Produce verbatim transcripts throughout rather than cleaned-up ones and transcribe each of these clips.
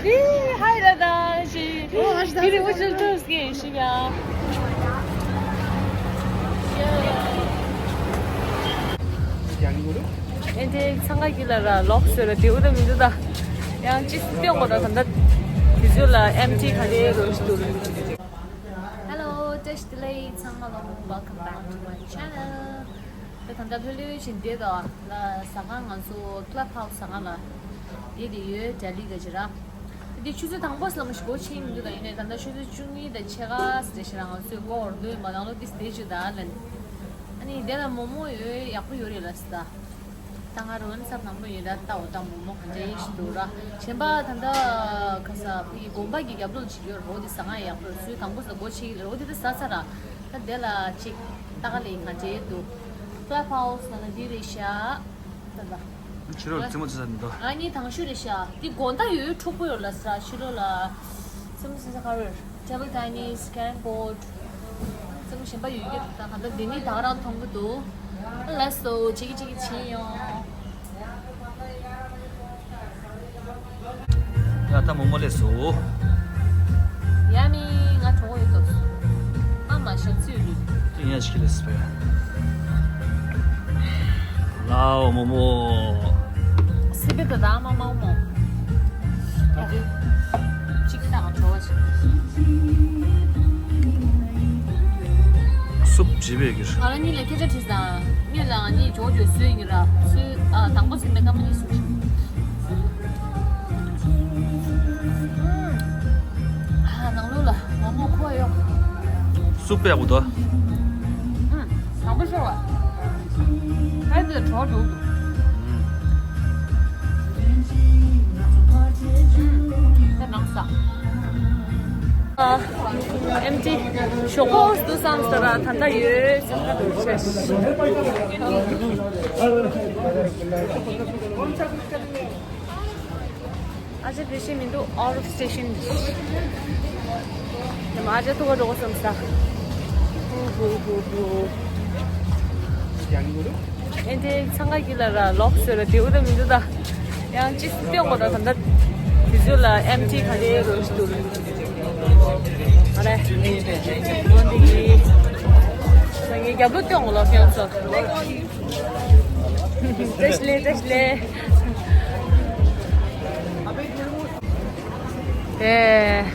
Hey, hi, Radha. She, oh, hi, Radha. Beautiful children's game. She, yeah. ཨེ་འདྲའི་འཚང་ཁ་གི་ལ་ར་ལོག་སོད་ལ་དེའུ་ད་མི་འདུག་ད། ཡང་ཅི་སྟོན་གོ་ད་ད་ད་དུས་ཚོད་ལ་ཨེམ་ཊི་ག་རེ་རོ་ཞིག་འདུག Hello, Tash Delay, ཚང་མ་ལ་welcome back to my channel. ད་ད་ལྟ་ལྷོད་ལྷོད་བཞིན་བསྡད་དོ་ལ་ཟ་ཁང་ང་ཚོ་Clubhouse ཟ་ཁང་ལ་བསྡད་དེ་ཡོད། ལྡི་ལི་ག་ཅི་ར། འདི་ཆུ་ཚོད་དང་པོ་ལ་མ་ཞིག་སྒོ་ཕྱེ་ཡིན་འདུག་ད་ཡིན་ནའི་ད་ལྟ་ཆུ་ཚོད་བཅུ་གཉིས་དང་ཕྱེད་ཀ་ཟེར་ཞེ་ར་ང་ཚོས་སྒོ་འོར་འདོན་མ་ནང་ལོ་ཏིས་བསྡད་བཅུག་ད་ལན། ཨ་ནི་འདི་ལ་མོག་མོག་ཡོད། ཡག་པོ་ཡོད་རེད་ལ་སི་ད། ད་ང་རང་ཚབ་ནང་པོ་ཡིན་ར་ལྟ་འོ་ད་མོག་མོག་ག་འདྲ་ཡིན་ཞིག་འདུག་ར། གཞན་པ་ད་ལྟ་ག་ས་ཕི་དགོན་པ་གི་རྒྱབ་ལོགས་ཅིག་ཡོད་རོ། འདི་ཟ་ཁང་ཡག་པོ་རེད། ཆུ་ཚོད་དང་པོ་ལ་སྒོ་ཕྱེ་ཡིན་རོ། འདི་ད་ཟ་ཚར་ར། ད་དེ་ལ་ཅིག་ལྟ་ག་ལེ་ང་འདྲེ་འདུག Clubhouse ནང་ན་འདི་རེད་ཤག་ད་ད། ཕྱི་རོལ་རྩེད་མོ་རྩེ་ས་མི་འདུག་ང་གཉིས་དང་ཤོས་རེད་ཤག་འདི་དགོང་དག་ཡོད་འཁྲུག་པོ་ཡོད་ལ་ས་ཕྱི་རོལ་ལ་རྩེད་མོ་རྩེ་ས་ག་རེ་རེད། Table tennis, carrom board རྩེད་མོ་གཞན་པ་ཡོད་རྒྱུ་རེད། ད་ང་ད་འདི་ནི་ད་ག་རང་མཐོང་གི་འདུག་ལགས་སོ། ཅིག་ཅིག་བྱེད་ཡོང་། ཡ་ད་མོག་མོག་ལས་སོ། ཡ་མི་ང་གྲོགས་ཡོད་དོ། ཨ་མ་ཞག་ཚུད་རེད། ཏི་ཡ་ཞིག་ལས་སོ་ཡ། ལའོ་མོག་མོག་སི་པེ་ད་ད་མ་མ་མོ། ཅིག་ཏང་གྲོགས་ཅིག་སུབ་བྱེད་པའི་གིར། ང་རང་གཉིས་ལ་སྐད་ཆ་དྲིས་དང་། ངས་ལ་ང་གཉིས་ཇོ་ཇོ་སུ་ཡིན་ར་སུ། ཨ་དང་པོ་སུ་མེད་ཀ་མ་ནི་སུ་ཞིག་ཨ་ནང་ལོགས་ལ་མོག་མོག་ཁོ་ཡོད། སུབ་པའི་གོ་ད། ཨ་དང་པོ་ཤོར་བ། ཨ་ཙི་གྲོགས་འགྲོ་འདུག་ད་ནང་ས། ཨེམ་ཊི་ཞོག་ཁོག་ཏུ་སང་ས་ར་ད་ལྟ་ཡོད་སང་ཁ་ཏུ་ཆེ། ཨ་ཅེ་བེ་ཤེས་མི་འདུག out of station དེ་མ་ཨ་ཅེ་ཐུག་ག་འགྲོ་གོ་སམ་ས། ཧུ་ཧུ་ཧུ་ཧུ། ཨེ་འདྲའི་འཚང་ཁ་གི་ལ་ར་ལོག་སོད་ལ་དེའུ་ད་མི་འདུག་ད། ཡང་ཅི་སྟོན་གོ་ད་ད་ད་དུས་ཚོད་ལ་ཨེམ་ཊི་ག་རེ་རོ་ཞིག་འདུག་ཨ་རེ། འོན་ཏེ་ངའི་རྒྱབ་ལོ་སྟོན་གོ་ལ་ཕན་ཚོ། བཀྲ་ཤིས་བདེ་ལེགས། བཀྲ་ཤིས་བདེ་ལེགས། ཨེ།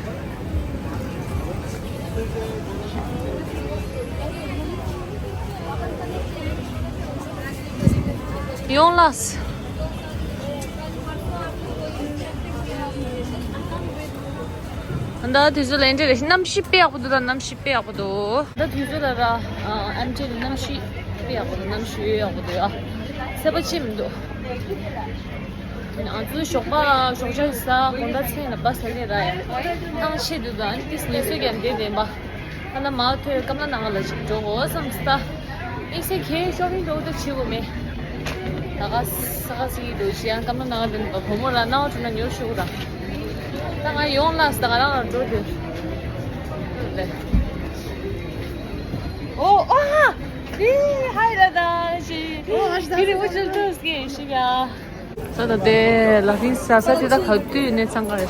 ཡོང་ལགས། ད་དུས་ཚོད་ལ་ཨེ་འདྲ་རེད། གནམ་གཤིས་དཔེ་ཡག་པོ་འདུག་ད་གནམ་གཤིས་དཔེ་ཡག་པོ་འདུག་ད་དུས་ཚོད་ལ་ར་ཨ་ཨེམ་ཊི་གནམ་གཤིས་དཔེ་ཡག་པོ་འདུག་གནམ་གཤིས་ཡག་པོ་འདུག་ཨ་སེ་པ་ཅི་མི་འདུག་ང་ཚོའི་ཞོགས་པ་ཞོགས་ཇ་ཟ་དགོང་དག་མཚན་ལ་བ་ས་ལེ་ར་ཡ་ཐང་ཆད་འདུག་ད་ཨ་ནི་ཏིས་ཉི་ཚོད་ཀྱང་བསྡད་བསྡད་པ། ཨ་ན་མ་ཐོས་སྐམ་ལ་ནང་ལ་ཅིག་འགྲོ་འོ་བསམ་སྟ། དམིགས་བསལ་ཁྱེད་ཤོ་པིང་འགྲོ་འདོད་བྱེད་དགོས་མེད། ད་ག་ས་ག་སི་འགྲོ་ཞེ་ཡང་སྐམ་ལ་ནང་ལ་བོ་མོ་ར་ནང་བ་འགྲོ་ན་ཉོ་ཤོག་ར། ད་ང་ཡོང་ལ་ས་ད་ག་རང་ལ་འགྲོ་འདོད། ཨོ་ཨོ་ཧ། ཧི་ཧའི་ར་ད་ཞི། ཨོ་ཧ་ཞི་ད། ཧི་རི་བུ་ཅིལ་ཏུ་སྐྱེ་ཞི་ཡ། ད་ལྟ་དེ་ལ་ཕིན་ས་ས་དེ་ད་ག་དུས་ནས་འཚང་ག་རེད།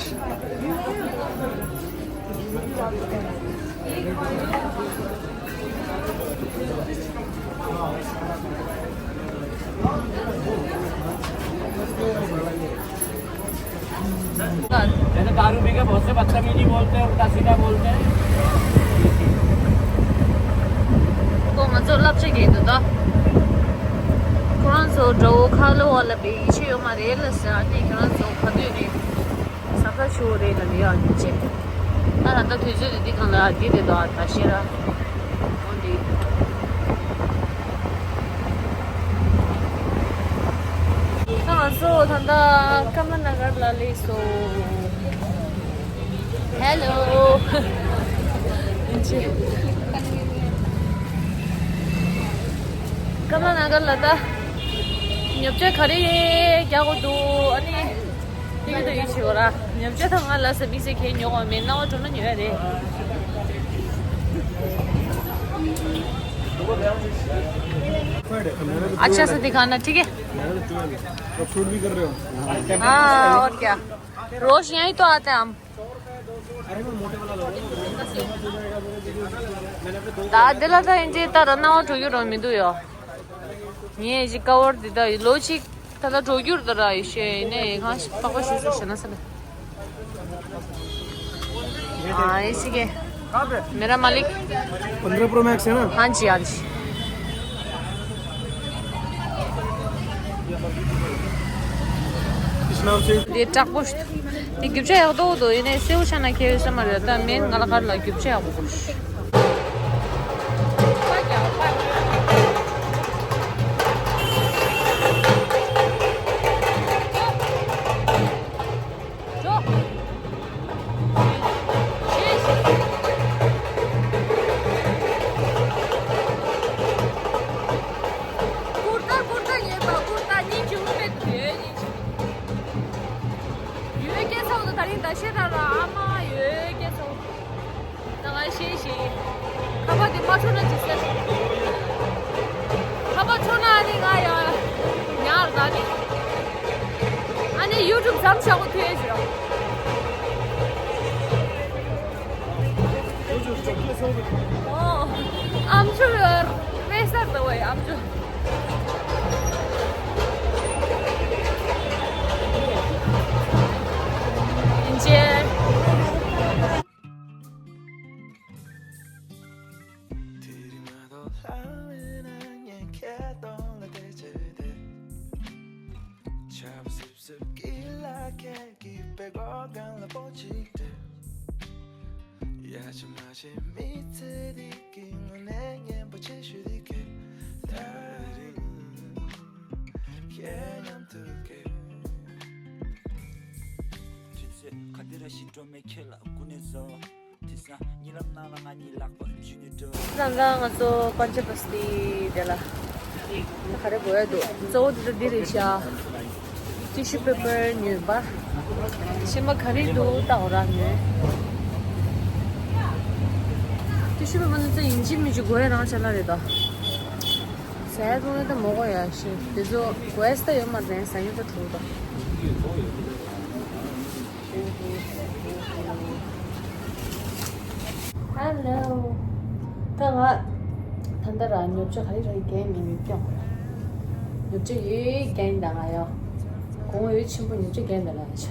जैसे दारू पी के बहुत से बदतमीजी बोलते हैं, उल्टा सीधा बोलते हैं। ཁོ་ང་ཚོ་བསླབ་བྱ་གལ་འདུག་ད། ཁོ་རང་ཚོ་དགྲ་བོ་ཁ་ལོ་བ་ལ་པའི་ཡིད་ཆེས་ཡོད་མ་རེད་ལ་ཟེར། ཨ་ནི་ཁྱོད་རང་ཚོ་ག་དུས་ནས་ས་ཁ་ཆུ་བོ་རེད་ལ་ལི་ཡ་ཡིན་ཅེ། ད་ད་ལྟ་དུས་ཚོད་དེ་འདི་གང་ལ་འདི་རེད་དོ། ཨ་ད་ཤེས་ར། འོ་འདི། ད་ང་ཚོ་ད་ལྟ་ཀམ་ལ་ན་གར་ལ་སླེབས་སོང་། Hello. ཀམ་ལ་ན་གར་ལ་ད་ཉོ་ཆ་ག་རེ་རྒྱག་དགོས་འདུག་ཨ་ནི་དེ་གི་ད་ཡིད་ཆེས་བ་ར། ཉོ་ཆ་ད་ང་ལ་ས་མིག་སེ་ཁྱེད་ཉོ་བ་མེད། ན་བ་གྲོ་ན་ཉོ་ཡ་རེད། अच्छा सा दिखाना, ठीक है? खूबसूरत भी कर रहे हो। हाँ, और क्या। रोज यहीं तो आते हैं हम। ད་འདི་ལ་ད་ཡིན་གྱི་ད་ར་སྣང་བ་འགྲོ་རྒྱུ་རང་མི་འདུག་ཡོ། ངས་ཞིག་ཀ་བར་འདི་ད་ལོ་གཅིག་ད་ལྟ་འགྲོ་རྒྱུར་ད་ར་ཡི་ཤེས་ནས་གང་ཞིག་པགས་པ་ཞིག་སོ་ཞེ་ན་ས་ལ། ཨ་ཡེ་ཤི་གེ། मेरा मालिक। पन्द्रह प्रो मैक्स है ना? हाँ जी, हाँ जी। इसमें आपसे ये ट्रक पोस्ट। ये गिफ्ट है तो दो, इन्हें से उठाना के समझ रहता है, मेन गला कर ला गिफ्ट है आपको कुछ। ཀུར་ཏ་ཀུར་ཏ་ཉོས་པ། ཀུར་ཏ་སྙིང་རྗེ་མོ་དཔེ་འདུག་ཡོད་སྙིང་རྗེ། ཡོད་སྐད་ཚ་བོ་དང་ད་རིང་ད་ཤེས་ར་ར་ཨ་མ་ཡོད་སྐད་ཚ་བོ། ད་ང་ཤེས་ཤེས། ཁ་པར་དེ་མ་འཕྲོད་ན་ཅི་ཟེར། ཁ་པར་འཕྲོད་ན་ཨ་ནི་ང་ཡང་ཉར་ད་ནི། ཨ་ནི་ཡུ་ཊུབ་ཟམ་ཆག་གོ་ཐུའི་ཞུ་ར། ཨམ་ཆུ་རེ་སར་དུ་བའི་ཨམ་ཆུ། ཡིན་ཅེ། དུས་ཚོད་ག་དེ་ར་ཞིག་འགྲོ་མེད་ཁྱེད་ལ་སྐུ་ནས་བཟོ། དེ་སང་གཉིད་ལམ་ནང་ལ་ང་གཉིད་ལག་པ་བཅུ་ནས་འགྲོ། ད་ལྟ་ང་ཚོ་པན་ཅ་བ་སྟི་དེ་ལ་ག་རེ་དགོས་ཡ་འདུག་གཙོ་བོ་དེ་ཚོ་འདི་རེད་ཤག་ཊི་ཤུ་པེ་པར་ཉོས་པ། ཤེས་མ་ག་རེ་འདུག་ལྟ་འོ་ར་ཉོས། ཊི་ཤུ་པེ་པར་འདི་ཚོ་ཡིན་གཅིག་མིན་གཅིག་དགོས་ཡ་རང་ཅ་ལག་རེད་ད། ཟས་བཙོང་ཡ་ད་མོ་གོ་ཡ་ཤེས་དེ་ཚོ་དགོས་ཡ་ས་ཡོད་མ་རེད་ཟ་ཡོད་ད་དྲུག་ད། Hello. ད་ང་ད་ལྟ་ར་ཉོ་ཆ་ག་རེ་རེད་རྒྱན་ནས་ཡོད་ཀྱང་། ཉོ་ཆ་ཡོད་རྒྱན་ད་ང་ཡོ། གོང་ཡོད་ཆེན་པོ་ཉོ་ཆ་རྒྱན་ད་ལ་ཆ།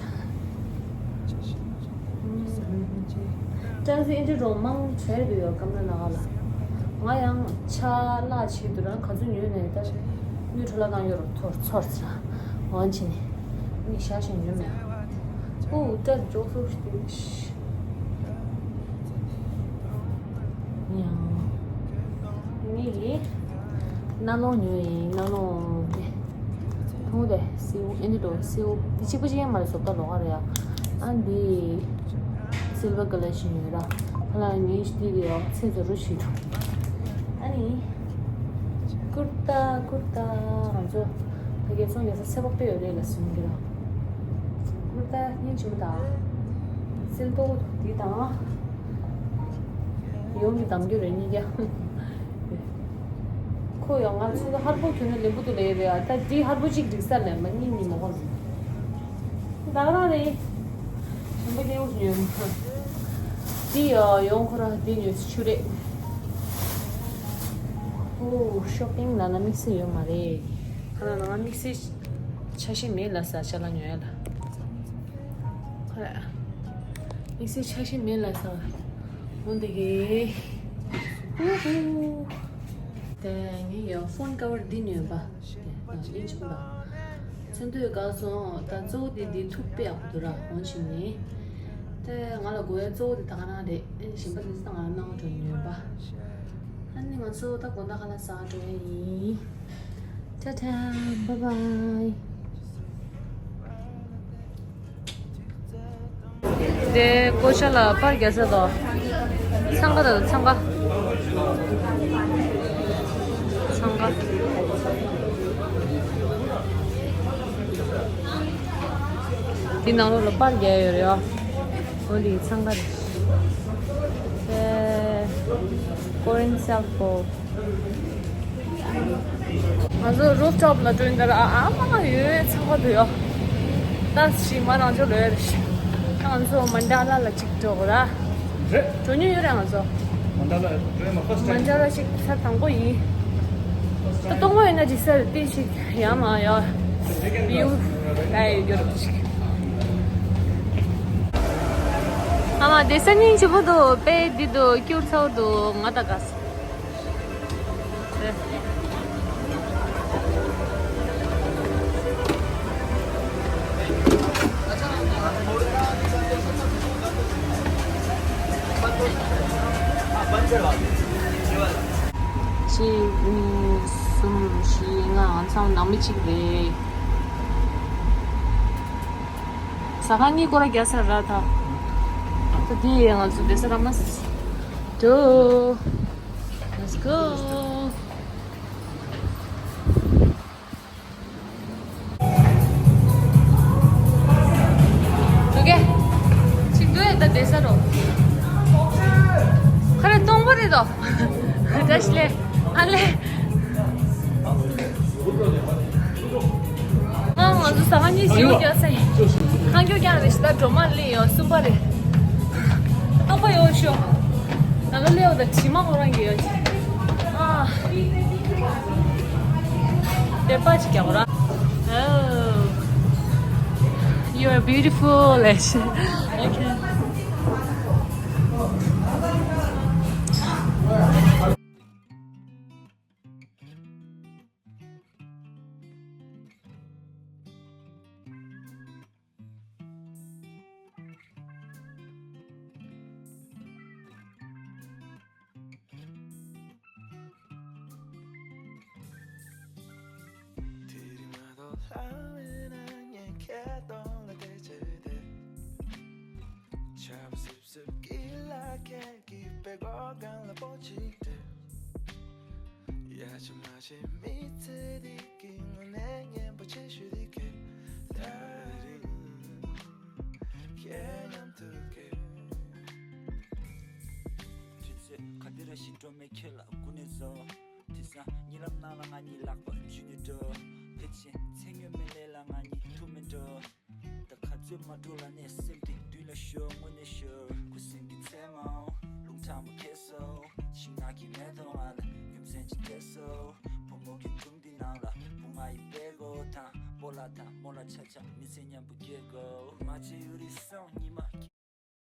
ཀྲང་སི་ཨེ་འདྲ་རོ་མང་བྲལ་དུ་ཡོད་ཀམ་ན་ན་ག་ལ། ང་ཡང་ཆ་ལ་ཆེད་དུ་རང་ག་ཚོད་ཉོས་ནས་ད་དངུལ་འཕྲོ་བརླག་བཏང་ཡོད་རོ་ཚོར་ཚོར་ཚ་འོན་ཆེ་ནས་མི་ཤ་ཞིང་ཉོས་མེད། ཨུ་ཏ་ཇོ་སོ་ཤི་ཏི་ཤི་ཡང་ངས་ནག་ལོང་ཉོས་ཡིན། ནག་ལོང་དེ་མཐོང་དེ་སེའུ་ཨེ་འདི་འགྲོ་སེའུ་འདི་གཅིག་པ་གཅིག་ཡང་མ་རེད་བཟོ་ལྟ་ལོག་ག་རེད་ཡ། ཨ་འདི་སིལ་བར་ཀ་ལར་ཞིག་ཉོས་ར་ཁ་ལ་ངས་འདི་རེད་ཡ་ཚེ་ཛ་རུ་ཞིག་འགྲོ། ཨ་ནི་ཀུར་ཏ་ཀུར་ཏ་ང་ཚོ་ད་རྒྱལ་སོང་རྒྱལ་ས་ཚེ་དཔག་པས་ཡོད་རེད་ལ་སུན་གི་ར། ཀུར་ཏ་སྙིང་རྗེ་མོ་དང་སིལ་ཏོག་འདི་དང་ཡོང་གི་འདམ་རྒྱུ་རེད་གཉིས་ཀ། ཁོ་ཡང་ང་ཚོ་ཧར་པོ་གྱོན་ན་ལེན་པོ་དུ་ལས་རེད་ཨ། ད་འདི་ཧར་པོ་གཅིག་འགྲིག་ས་ལས་མ་གཉིས་གཉིས་མ་གོ་ལ། ད་ག་རང་རེད། ཞིམ་པོ་ལེའུ་ཉོས་མ། འདི་ཡང་ཡོང་ཁོ་རང་འདི་ཉོས་ཆུ་རེད། ཨོ་ཤོ་པིང་ལ་ན་དམིགས་བསལ་ཡོད་མ་རེད། ཁ་ལ་ན་དམིགས་བསལ་ཆ་ཤས་མེད་ལ་ས་ཆ་ལ་ཉོ་ཡ་ལ། ཁ་ལ་དམིགས་བསལ་ཆ་ཤས་མེད་ལ་ས། འོ་འདི་གི། ཧུ་ཧུ། དེ་ངས་ཡང་ཕོན་ཀ་བར་འདི་ཉོས་པ། དེ་ཨིན་ཆུང་དང་། ཚུན་དུས་དགའ་སོང་། ད་གཙོ་བོ་དེ་འདི་ཐུག་པའི་ཨ་ཁུ་དུ་ར་འོང་ཕྱིན་ནས། དེ་ང་ལ་དགོས་ཡ་གཙོ་བོ་དེ་ད་ག་རང་རེད། ཨེ་ནི་གཞན་པ་དེ་ཚོ་ད་ང་ལ་གནང་འགྲོ་ཉོས་པ། ཨ་ནི་ང་ཚོ་ད་དགོང་དག་ཁ་ལག་ཟ་འགྲོ་ཡ་ཡིན། ཊ་ཊ། བྷའི་བྷའི། དེ་ཀོ་ཤ་ལ་པར་རྒྱག་ས་དང་། འཚང་ཁ་དང་འཚང་ཁ། འཚང་ཁ། དེ་ནང་ལོགས་ལ་པར་རྒྱག་ཡོད་རེད་ཨ། འོ་འདི་འཚང་ཁ་རེད། དེ་ཀོ་རིན་སེལ་ཕོ། ང་ཚོ་རུབ་ཊོབ་ལ་འགྲོ་ཡིན་ད་ར་ཨ་ཨ་མ་ཡོད་ཚ་བ་འདུག་ཡོ། ད་ཞིག་མ་རང་ཅོ་ལོས་རེད། ང་ཚོ་མན་ཌ་ལ་ལ་གཅིག་འགྲོ་དགོས་ར། རེད། འགྲོ་མྱོང་ཡོད་རེད་ང་ཚོ། མན་ཌ་ལ་འགྲོ་ཡ་མ་ཕར་སི་མན་ཌ་ལ་གཅིག་ཚར་དང་པོ་ཡིན། ད་སྟོང་པ་ཡིན་ན་གཅིག་ཚར་ཏི་ཞིག་ཡ་མ་ཡ། བིའུ་ལ་ཡོད་རྒྱུ་རུ་ཅིག་ཨ་མ་དེ་སང་ཉིན་ཆེ་པོ་འདུག་དཔེ་འདི་འདུག་སྐྱུར་ཚ་བོ་འདུག་ང་ད་དགའ་སོང་། གཅིག་གཉིས་གསུམ་བཞི་ལྔ། ང་ཚང་ནང་མི་གཅིག་རེད། ཟ་ཁང་གཉིས་སྐོར་ར་རྒྱག་ཚར་ར་ད། ད་འདི་ང་ཚོ་བསྡད་ས་ར་མ་ཟེར། Let's go. Okay. ཅིག་འདུག་ཡ་ད་བསྡད་ས་རོ། ཁ་རེ་སྟོང་པ་རེད་དོ། བཀྲ་ཤིས་ལེ། ཨ་ལེ། ཨ་ང་ཚོ་ཟ་ཁང་གཉིས་ཞིག་རྒྱག་ས་ཡིན། ཁང་སྐྱོ་རྒྱག་རེད་ཞིག་ད་སྒྲོལ་མ་ལི་ཡོད་གསུམ་པ་རེད། སྟོང་པ་ཡོད་ཤོ། ང་ལོ་ལེའོ་ད་དྲི་མ་ཁོ་རང་གི་ཡོད་ཅིག་ཨ། དེ་པ་ཅིག་རྒྱག་ར། Oh, you are beautiful. Okay. དེ་རིང་མ་གཏོགས་ལྷ་མེད་ན་ངས་ཁྱེད་གདོང་ལ་བལྟས་བྱས་བསྡད། ཆར་པ་སིབ་སིབ་ཀྱི་ལ་ཁད་ཀྱིས་པད་ཀོག་སྒང་ལ་སྤོ་ཅིག་སྤྲད། ཡ་ཆ་མ་ཆེ་མི་ཚེ་འདི་གི་དངོས་གནས་སྙན་པོ་ཆེ་ཤོས་འདི་གས། ད་རེས་ཁྱེད་མཉམ་དུ་གས། དུས་ཚོད་ག་དུས་ར་ཞིག་འགྲོ་མེད་ཁྱོད་ལ་སྒུག་ནས་བཟོ། དེང་སང་གཉིད་ལམ་ནང་ལ་ང་གཉིས་ལག་པ་འཇུས་ནས་འགྲོ། ཕལ་ཆེར་མཚན་སྨྱོན་མེད་ལས་ལ་ང་གཉིས་ཐུག་མེད་འགྲོ། ད་ག་ཚོད་མ་འགྲོ་ལ་ནས་སེམས་དེ་མདུན་ལ་ཤོར་དངོས་གནས་ཤོར། ཁུ་སིམ་གྱི་མཚན་མོ་རླུང་ཁྲ་མོ་ཁྱེར་སོ། ཤིང་ནགས་ཀྱི་མེ་ཏོག་ང་ལ་རྒྱུ་མཚན་ཅིག་སྤྲད་སོ། བུ་མོ་གི་དྲུང་འདི་ནང་ལ་བུ་ང་ཡི་པད་གོ་དང་སྤོ་ལགས་དང་རྨོ་ལགས་ཆ་ཆ་མི་ཚེ་མཉམ་པོ་སྐྱེལ་དགོས། མ་བྱེད་ཡུ་རི་སོང་ཉི་མ།